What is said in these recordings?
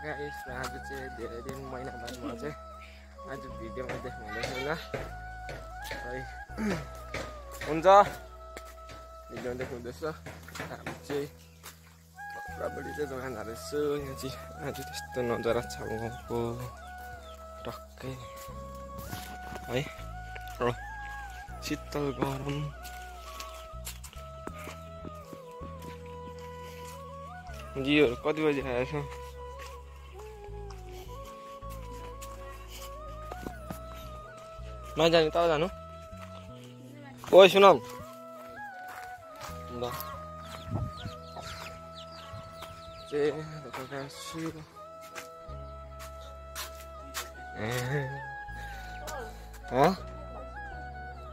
Guys, आज चाहिँ धेरै दिन महिना बाद म चाहिँ आज भिडियोमा देख्नुहुँदैछ ल है। हुन्छ भिडियोमा देख्नुहुँदैछ हामी चाहिँ बराबरी चाहिँ दोकान हाल्दैछु। यहाँ चाहिँ आज त्यस्तो नजारा छ गाउँको टक्कै है। र शीतल गरम जीहरू कति बजी आएछ? नजाने तल जानु। ओइ सुनौ ल चाहिँ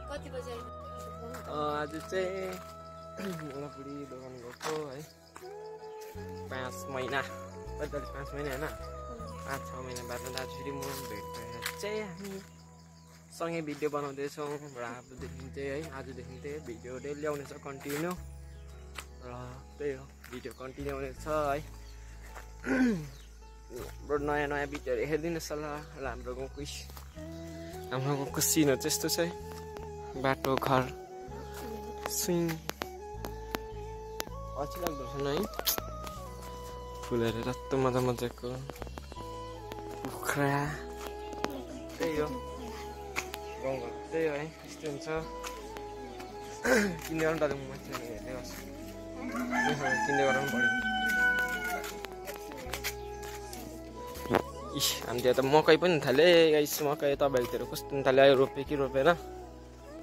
कति बजे आज चाहिँ मुलापुरी दोकान गएको है। 5 महिना 5 महिना होइन 5-6 महिना बाद आज फेरि म भेट भएर चाहिँ हामी सँगै भिडियो बनाउँदैछौँ र आजदेखि चाहिँ है आजदेखि चाहिँ भिडियो डेली आउनेछ कन्टिन्यू र त्यही हो भिडियो कन्टिन्यू आउनेछ है। हाम्रो नयाँ नयाँ भिडियोहरू हेरिदिनुहोस् होला र हाम्रो गाउँको सिनहरू चाहिँ यस्तो छ है। बाटो घर स्विङ अल्छी लाग्दो रहेछ है। फुलहरू रत्तो मजा मजाको कुखुरा त्यही हो गाउँघर त्यही हो है। यस्तो हुन्छ किन्ने गर्नु त मान्छे हेर्दै बस्छ किन्ने गर्नु पनि पऱ्यो। हामीले त मकै पनि थाले गाइस। मकै तपाईँहरूतिर कस्तो थाल्यो रोपे कि रोपेर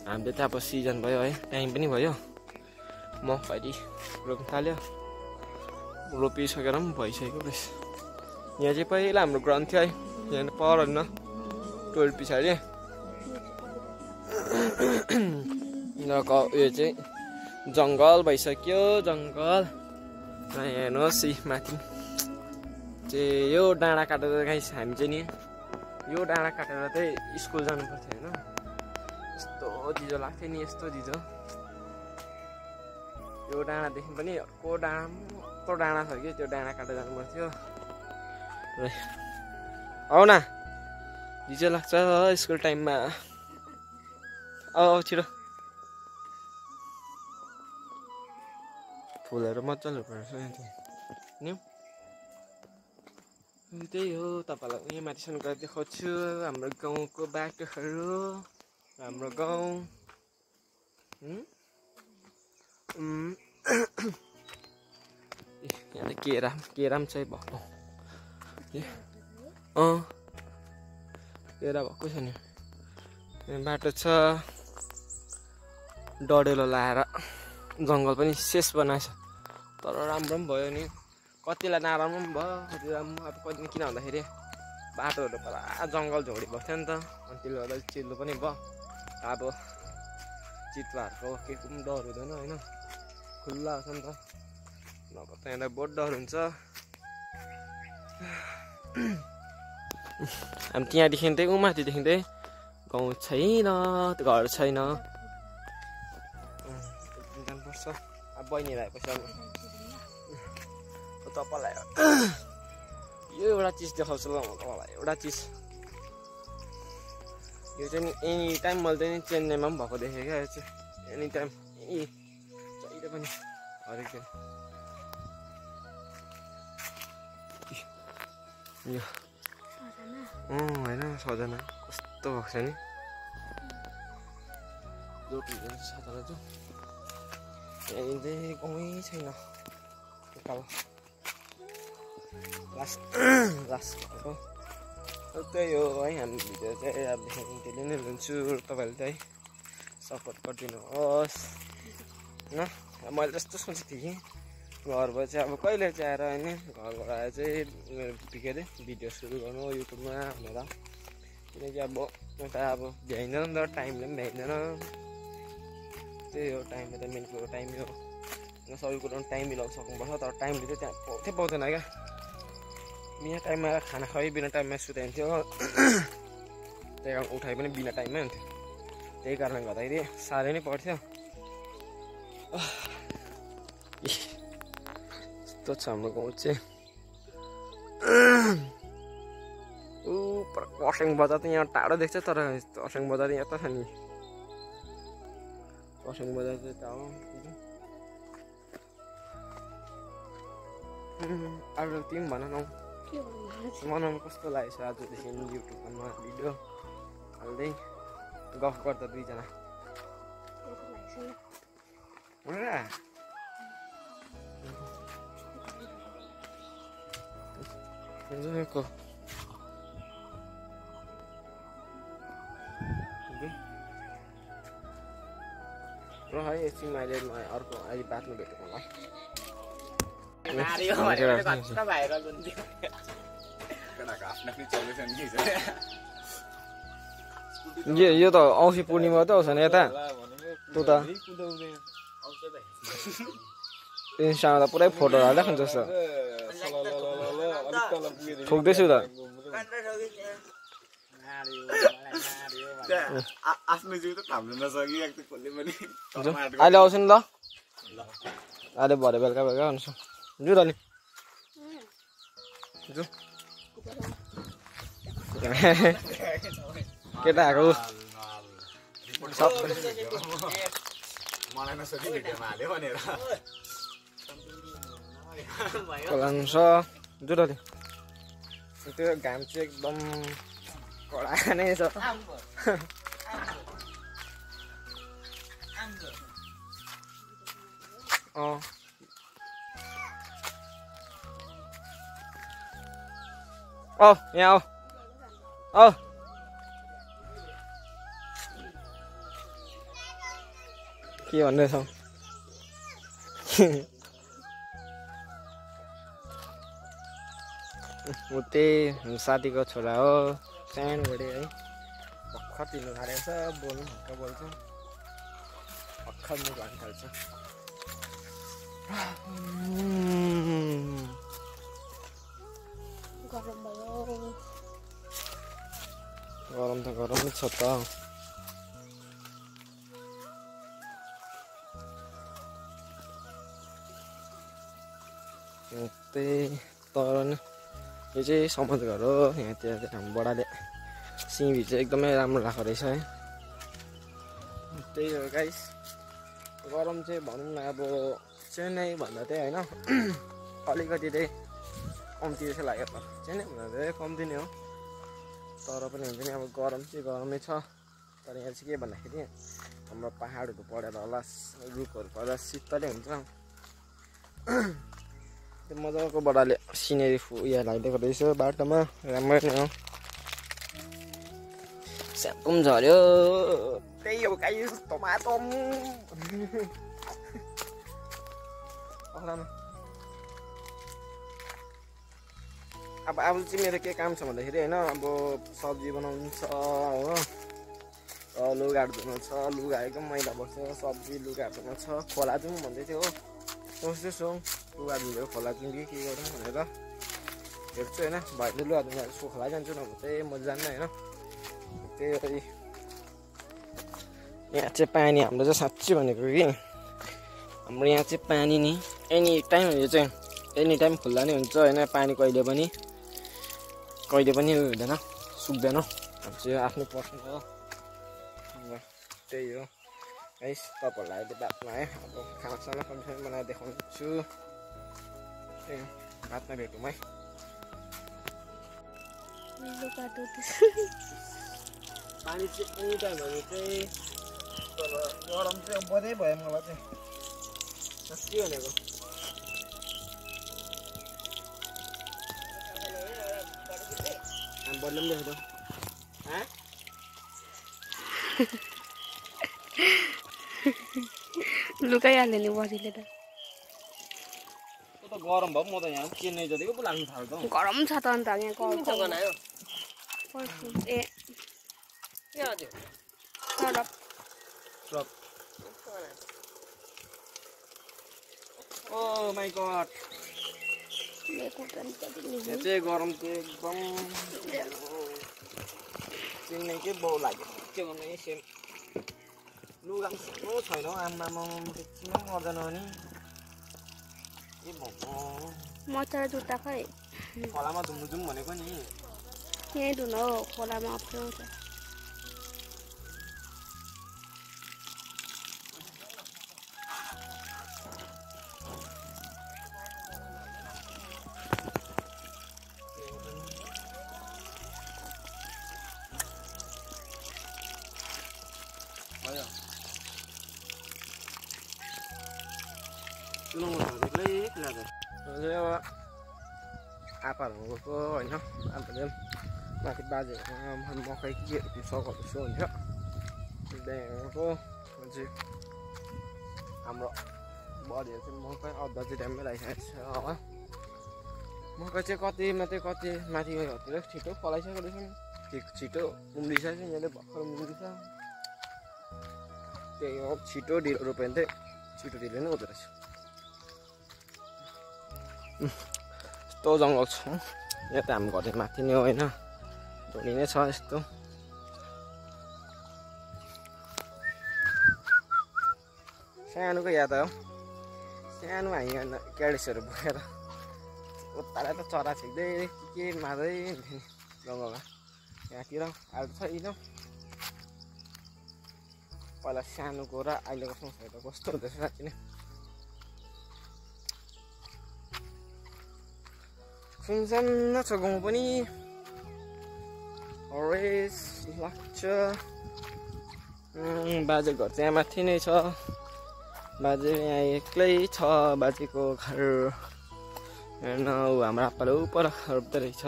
हामीले त अब सिजन भयो है टाइम पनि भयो मकै रोप्नु थाल्यो रोपिसकेर पनि भइसक्यो बस। यहाँ चाहिँ पहिला हाम्रो ग्राउन्ड थियो है यहाँ पर होइन 12 पछाडि उयो चाहिँ जङ्गल भइसक्यो जङ्गल। हेर्नुहोस् माथि चाहिँ यो डाँडा काटेर गाइस हामी चाहिँ नि यो डाँडा काटेर चाहिँ स्कुल जानु पर्थ्यो होइन। यस्तो ढिजो लाग्थ्यो नि यस्तो ढिजो। यो डाँडादेखि पनि अर्को डाँडा छ कि त्यो डाँडा काटेर जानु पर्थ्यो। आऊ न ढिजो लाग्छ स्कुल टाइममा। आऊ छिटो। फुलहरू मजाले रोपेको छ नि। त्यही हो तपाईँलाई यहाँ माथिसम्म गएर देखाउँछु हाम्रो गाउँको बाटोहरू हाम्रो गाउँ। यहाँ त केरा पनि चाहिँ भएको केरा भएको छ नि। बाटो छ डढेलो लाएर जङ्गल पनि शेष बनाएछ तर राम्रो पनि भयो नि। कतिलाई नराम्रो पनि भयो कतिलाई अब कति किन भन्दाखेरि बाटोहरू पुरा जङ्गल झोडी भएको थियो नि त अनि त्यसले गर्दा चिल्लो पनि भयो। अब चितुवाहरूको केको पनि डर हुँदैन होइन खुल्ला छ नि त नभए त यहाँलाई बहुत डर हुन्छ। हामी त्यहाँदेखि चाहिँ माथिदेखि चाहिँ गाउँ छैन घर छैन जानुपर्छ। अब बहिनीहरू आएपछि अब तपाईँलाई यो एउटा चिज देखाउँछु ल म तपाईँलाई एउटा चिज। यो चाहिँ एनी टाइम मैले चाहिँ चेन्नईमा पनि भएको देखेँ क्या। यो चाहिँ एनी टाइम जहिले पनि हरेक दिन यो होइन सजना कस्तो भएको छ नि जोटिन्छ सजना चाहिँ यहाँनिर चाहिँ गाउँै छैन उकालो लास्ट भएको। त्यही हो है हामी भिडियो चाहिँ अबदेखि त्यसले नै लिन्छु तपाईँहरूले चाहिँ सपोर्ट गरिदिनुहोस् होइन। मैले त्यस्तो सोचेको थिएँ कि घरबाट चाहिँ अब कहिले चाहिँ आएर होइन घरबाट आएर चाहिँ के अरे भिडियो सुरु गर्नु युट्युबमा भनेर। किनकि अब एउटा अब भ्याइँदैन नि त टाइमले पनि भ्याइँदैन। त्यही हो टाइममा त मेन कुरो टाइमै हो। सबै कुरो टाइम मिलाउनु सक्नुपर्छ तर टाइमले चाहिँ त्यहाँ पाउँदैन क्या। बिना टाइममा खाना खुवाइ बिना टाइममा सुताइन्थ्यो त्यही कारण उठाइ पनि बिना टाइममै हुन्थ्यो। त्यही कारणले गर्दाखेरि साह्रै नै पर्थ्यो। यस्तो छ हाम्रो गाउँ चाहिँ पर्स्याङ बजार त यहाँ टाढो देख्छ तर पर्स्याङ बजार यहाँ त छ नि पर्स्याङ बजार चाहिँ टाढो अरू तिमी भन न बनाउनु कस्तो लागेछ आजदेखि युट्युबमा भिडियो हाल्दै गफ गर्दा दुईजना र है एकछिन अहिले अर्को अहिले बादमा भेटेको होला यो त औँसी पूर्णिमा त आउँछ नि यता तँ त इन्स्टामा त पुरै फोटो हालिरहेको हुन्छ जस्तो ठोक्दैछु त आफ्नो जिउ त थाम्न नसकिरहेको थियो कसले पनि अहिले आउँछु नि ल अहिले भरे बेलुका बेलुका हुन्छ जु त नि जु केटा आएको मलाई नसोधी भिडियोमा हाल्यो भनेर खोलान्छ जु त नि त्यो घाम चाहिँ एकदम कडा नै छ यहाँ आऊ के भन्दैछौ ऊ त्यही साथीको छोरा हो सानोबडे है भर्खर तिर्नु थालेको छ बोल्नु भर्खर बोल्छ भर्खर मुख हाल्नु थाल्छ गरम त गरमै छ त त्यही तर नि यो चाहिँ समाज घर हो यहाँतिर चाहिँ हाम्रो बडाले सिमी चाहिँ एकदमै राम्रो राखेको रहेछ है त्यही हो गाइस गरम चाहिँ भनौँ न अब चेन्नई भन्दा चाहिँ होइन अलिकति चाहिँ कम्ती जस्तो लाग्यो त चेन्नई भन्दा चाहिँ कम्ती नै हो तर पनि हुन्छ नि अब गरम चाहिँ गरमै छ तर यहाँ चाहिँ के भन्दाखेरि हाम्रो पहाडहरू पढेर होला रुखहरू पर्दा शीतलै हुन्छ त्यो मजाको बडाले सिनेरी उयो लगाइदिएको रहेछ बाटोमा राम्रो नै हो स्याम्पुम झऱ्यो त्यही हो गाइस टमाटम अब चाहिँ मेरो के काम छ भन्दाखेरि होइन अब सब्जी बनाउनु छ हो लुगाहरू धुनु छ लुगा एकदम मैला पर्छ सब्जी लुगाहरू धुनु छ खोला जाउँ भन्दै थियो हो सोच्दैछु लुगा धुयो खोला जाउँ कि के गरौँ भनेर हेर्छु होइन भाइले लुगा धुनु सो खोला जान्छु नभए चाहिँ म जान्न होइन त्यही यहाँ चाहिँ पानी हाम्रो चाहिँ साँच्ची भनेको कि हाम्रो यहाँ चाहिँ पानी नि एनी टाइम यो चाहिँ एनी टाइम खुल्ला नै हुन्छ होइन पानी कहिले पनि हुँदैन सुक्दैन हाम्रो चाहिँ आफ्नो पर्सन हो त्यही हो गाइस तपाईँहरूलाई अहिले बादमा है अब खानासाना कन्डिसन बनाएर देखाउँछु त्यही हो बादमा भेटौँ है पानी चाहिँ एनी टाइम भने चाहिँ तर गरम चाहिँ बधै भयो मलाई चाहिँ साँच्चै भनेको बदलम देखो लुकाइहाल्यो नि बसीले त गरम भयो म त यहाँ चेन्नई जतिको पो लाग्नु थाल्छ गरम छ त अन्त यहाँ बनायो ए ओ माई गॉड यहाँ चाहिँ गरम चाहिँ एकदम चेन्नईकै बाउ लाग्यो के भन्नु सेम लुगा पनि छैन हौ आम्मामा एकछिन पनि गर्दैन नि के भन्नु मच्छर जुत्ता खै खोलामा धुम्नु जाउँ भनेको नि यहीँ धुन हो खोलामा अप्ठ्यारो हुन्छ आपाहरू गएको होइन आपाले माथि बाजेहरूमा मकै के सघाउँदैछु हुन्थ्यो त्यहाँको चाहिँ हाम्रो बडीहरू चाहिँ मकै अदुवा चाहिँ ड्याम्मै लगाइसकेको छ हो मकै चाहिँ कति मात्रै कति माथि घरतिर छिटो फलाइसकेको रहेछ छिटो उम्रिसकेको छ यहाँले भर्खर उम्रिन्छ त्यही हो छिटो ढिलो रोप्यो भने चाहिँ छिटो ढिलो नै हुँदो रहेछ यस्तो जङ्गल छ यहाँ त हाम्रो घर माथि नै हो होइन धनी नै छ यस्तो सानोको याद हो सानो हामी क्याडेसहरू बोकेर उतालाई त चरा छिक्दै के मार्दै हुन्थ्यो नि जङ्गलमा यहाँतिर अहिले छैन पहिला सानोको र अहिलेको संसार त कस्तो हुँदैछ साँच्ची नै सुनसान छ गाउँ पनि हरेस लाग्छ बाजे घर चाहिँ माथि नै छ बाजे यहाँ एक्लै छ बाजेको घर हेर्न हाम्रो आप्पाले पर रोप्दो रहेछ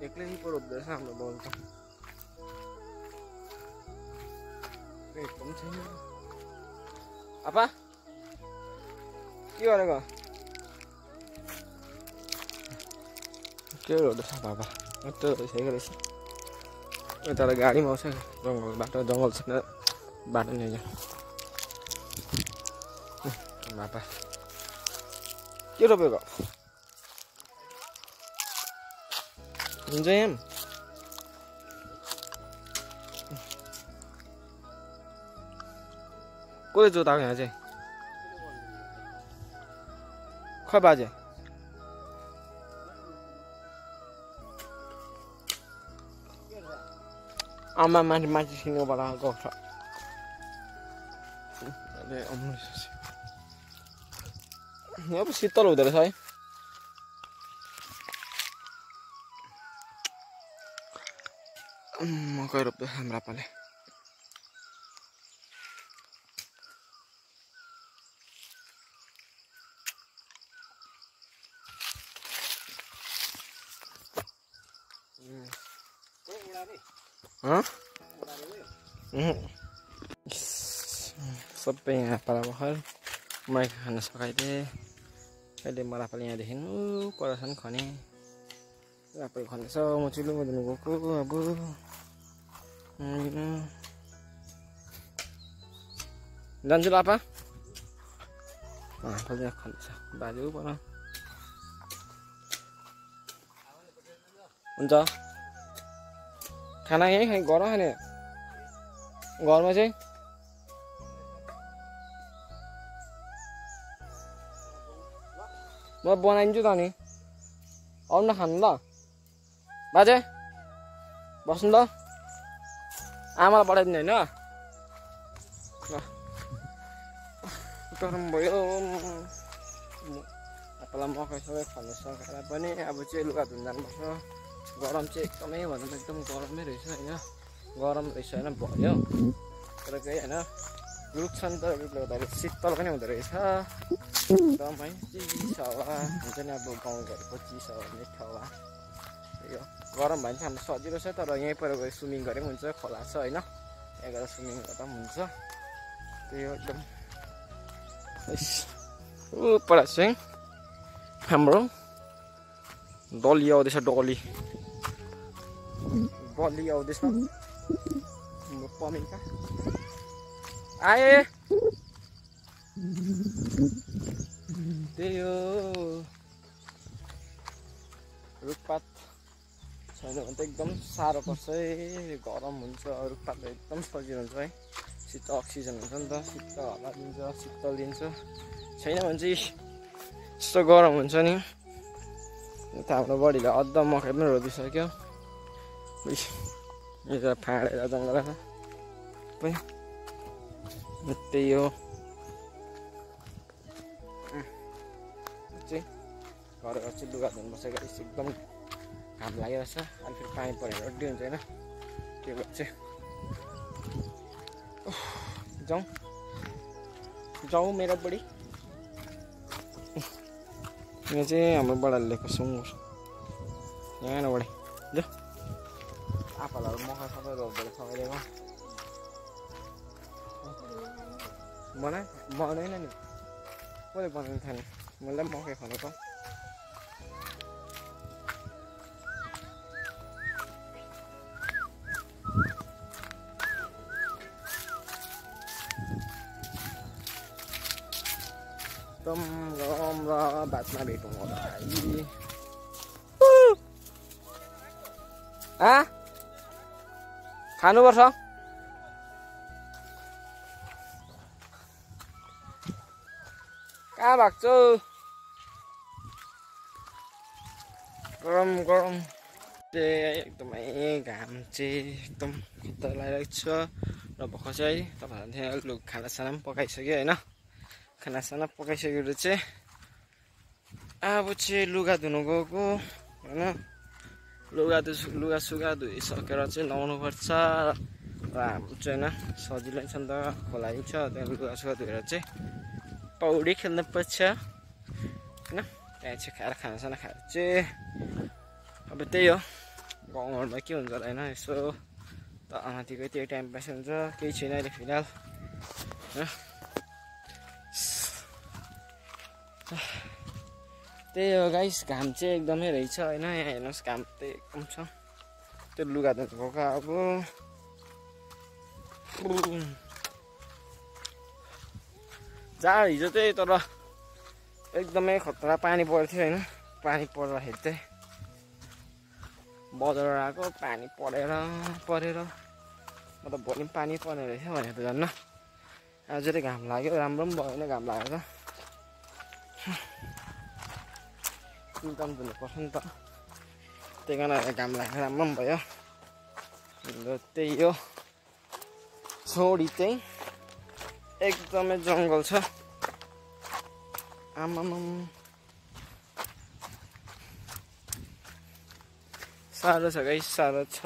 एक्लै पो रोप्दो रहेछ हाम्रो बाउ त एकदम छैन आपा के गरेको के गर्दैछ बाबा यस्तो भइसकेको रहेछ यता गाडीमा आउँछ जङ्गल बाटो जङ्गल छैन बाटो नि बाबा के रोपेको हुन्छ यहाँ कसले जोताएको यहाँ चाहिँ खै बाजे आमा माथि माथि सिङ्गोबाट गएको छ यहाँ पो शीतल हुँदो रहेछ है मकै रोप्दैछ हाम्रो आप्पाले सबै यहाँ पाला भर्खर माइक खान सकाइदिए अहिले मलाई पाला यहाँदेखि परसन खने आफै खनेछ म चिलो दिनु गएको अब जान्छु ल आपा खनेछ बाजे पर हुन्छ खाना यहीँ खाइ घर खाने घरमा चाहिँ म बनाइदिन्छु त नि आउनु न खानु ल बाजे बस्नु ल आमालाई पठाइदिनु होइन गरम भयो आप्पालाई मकै सबै खानु सकेर पनि अब चाहिँ लुगा धुन जानुपर्छ गरम चाहिँ एकदमै भन्दा एकदम गरमै रहेछ होइन गरम रहेछ होइन भयो तर केही होइन रुख छ नि त रुखले गर्दाखेरि शीतल पनि हुँदो रहेछ एकदमै चिसो हावा हुन्छ नि अब गाउँघरको चिसो हावा मिठो हावा यो गरम भयो भने चाहिँ हाम्रो सजिलो छ तर यहीँ पर गएर स्विमिङ गरे पनि हुन्छ खोला छ होइन यहाँ गएर स्विमिङ गर्दा पनि हुन्छ त्यही हो एकदम पर चाहिँ हाम्रो डली आउँदैछ डली बली आउँदैछ पमिका आए त्यही हो रुखपात छैन भने त एकदम साह्रो पर्छ है गरम हुन्छ रुखपात एकदम सजिलो हुन्छ है शीत अक्सिजन हुन्छ नि त शीत हावा दिन्छ शीतल दिन्छ छैन भने चाहिँ यस्तो गरम हुन्छ नि त हाम्रो बडीले अद्ध मकै पनि रोपिसक्यो यो फाँडेर जङ्गलमा पनि त्यही हो चाहिँ घर चाहिँ लुगा धुनु बसेको एकदम घाम लागिरहेको छ अनि फेरि पानी परेर रड्डी हुन्छ होइन त्यो भएर चाहिँ जाउँ मेरो बुढी यहाँ चाहिँ हाम्रो बडाले ल्याएको सुँगुर यहाँ बढी जो आफूलाई मकै सबै रोप्दै सघाइदिएको बनाएन नि कसले बनाउनु थाल्यो मलाई मकै खनेको एकदम र बादमा भेटौँ होला खानुपर्छ कहाँ भाग्छौ गरम गरम चाहिँ एकदमै घाम चाहिँ एकदम खतरा लागिरहेको छ र भर्खर चाहिँ तपाईँहरूले त्यहाँ खानासाना पनि पकाइसक्यो होइन खानासाना पकाइसकेर चाहिँ अब चाहिँ लुगा धुनु गएको होइन लुगा सुगा धोइसकेर चाहिँ नुहाउनु पर्छ र हाम्रो चाहिँ होइन सजिलो छ नि त खोला छ त्यहाँ लुगा सुगा धोएर चाहिँ पौडी खेल्नु पर्छ होइन त्यहाँ चाहिँ खाएर खानासाना खाएर चाहिँ अब त्यही हो गाउँघरमा के हुन्छ होला होइन यसो त अनातिको त्यही टाइम पास हुन्छ केही छैन अहिले फिलहाल होइन त्यही हो गाइस घाम चाहिँ एकदमै रहेछ होइन यहाँ हेर्नुहोस् घाम चाहिँ एकदम छ त्यो लुगा धुनु गएको अब जाडो हिजो चाहिँ तर एकदमै खतरा पानी पर्थ्यो होइन पानी पर्दाखेरि चाहिँ बजार आएको पानी परेर मतलब भोलि पनि पानी पर्ने रहेछ भनेर त झन् आज चाहिँ घाम लाग्यो राम्रो पनि भएन घाम लागेर इन्कम धुनुपर्छ नि त त्यही कारण घाम लागेर राम्रो पनि भयो त्यही हो छोडी चाहिँ एकदमै जङ्गल छ आमामाम साह्रो छ गाइस साह्रो छ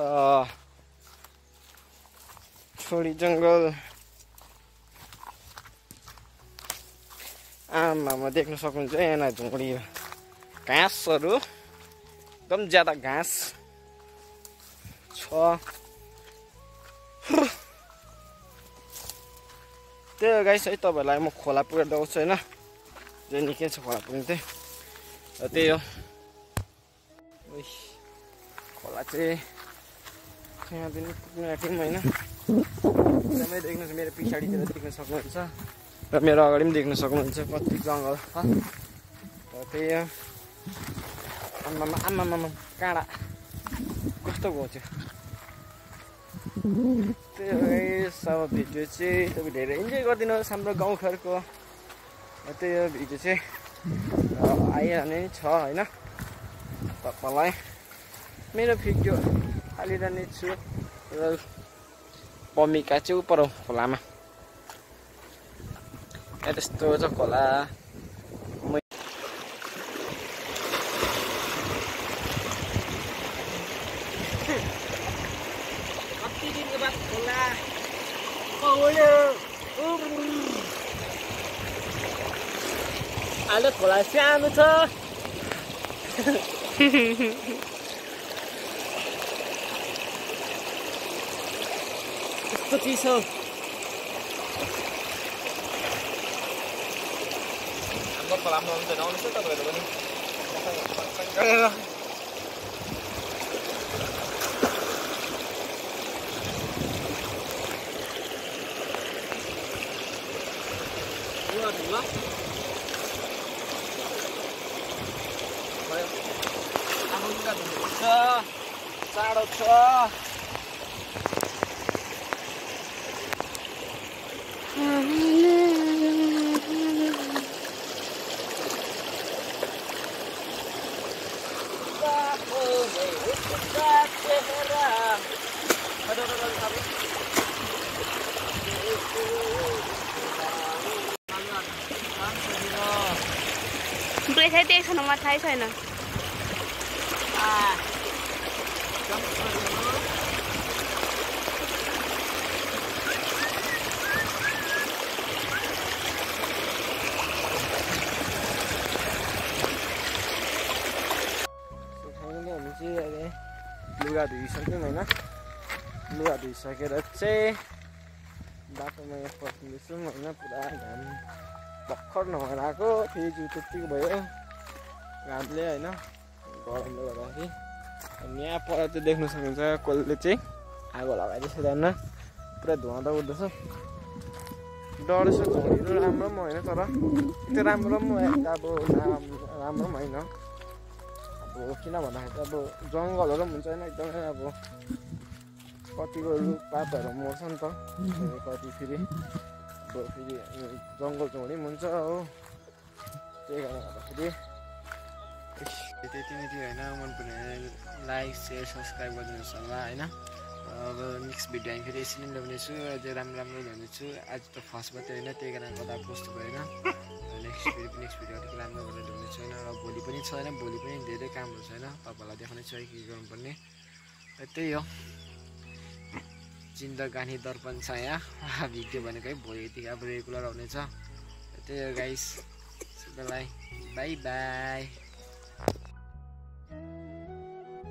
छोडी जङ्गल आमामा देख्न सक्नुहुन्छ यहाँ झुङ्गडी घाँसहरू एकदम ज्यादा घाँस छ त्यही हो गाइस है तपाईँहरूलाई म खोला पुगेर देखाउँछु होइन जो निकै छ खोला पुग्नु चाहिँ र त्यही हो खोला चाहिँ यहाँ पनि पुग्नु आँट्यौँ होइन एकदमै देख्नुहोस् मेरो पछाडितिर देख्न सक्नुहुन्छ र मेरो अगाडि पनि देख्न सक्नुहुन्छ कति जङ्गल छ र त्यही हो आमामा काँडा कस्तो गएको थियो त्यही हो अब भिडियो चाहिँ तपाईँ धेरै इन्जोय गरिदिनुहोस् हाम्रो गाउँघरको त्यही हो भिडियो चाहिँ आइरहने छ होइन तपाईँलाई मेरो भिडियो हालिरहने छु र भूमिका चाहिँ उपर खोलामा त्यस्तो छ खोला कति दिनको बाद खोला अहिले खोला सानो छ कस्तो चिसो हाम्रो खोलामा हुन्छ आउनुहोस् न तपाईँहरू पनि जाडो छ ब्रेसै देख्छ न मलाई थाहै छैन लुगा धुइसक्यौँ होइन लुगा धुइसकेर चाहिँ बाटोमा यहाँ पस्दैछौँ होइन पुरा घाम भर्खर नभएर आएको फेरि जिउ त्यत्तिको भयो घामले होइन गरमले गर्दाखेरि अनि यहाँ पर चाहिँ देख्नु सक्नुहुन्छ कसले चाहिँ आगो लगाइदिएछ त्यहाँनिर पुरा धुवा त उठ्दैछ डर छ झोडीहरू राम्रो पनि होइन तर त्यो राम्रो पनि अब राम्रो पनि होइन अब किन भन्दाखेरि अब जङ्गलहरू पनि हुन्छ होइन एकदमै अब कतिको रुखपातहरू मर्छ नि त कति फेरि अब फेरि जङ्गल झोडी पनि हुन्छ हो त्यही कारणले गर्दाखेरि त्यति नै थियो होइन मन पर्ने लाइक सेयर सब्सक्राइब गरिदिनुहोस् होला होइन अब नेक्स्ट भिडियो हामी फेरि यसरी नै ल्याउनेछु अझै राम्रो राम्रो ल्याउनेछु आज त फर्स्ट मात्रै होइन त्यही कारणले गर्दा पोस्ट भएन नेक्स्ट भिडियो अलिक राम्रो गरेर ल्याउनेछु होइन र भोलि पनि छ होइन भोलि पनि धेरै कामहरू छ होइन तपाईँहरूलाई देखाउने छ के गर्नुपर्ने त्यही हो जिन्दगानी दर्पण छ यहाँ भिडियो भनेको है भोलि यतिकै अब रेगुलर आउनेछ त्यही हो गाइस सबैलाई बाई बाई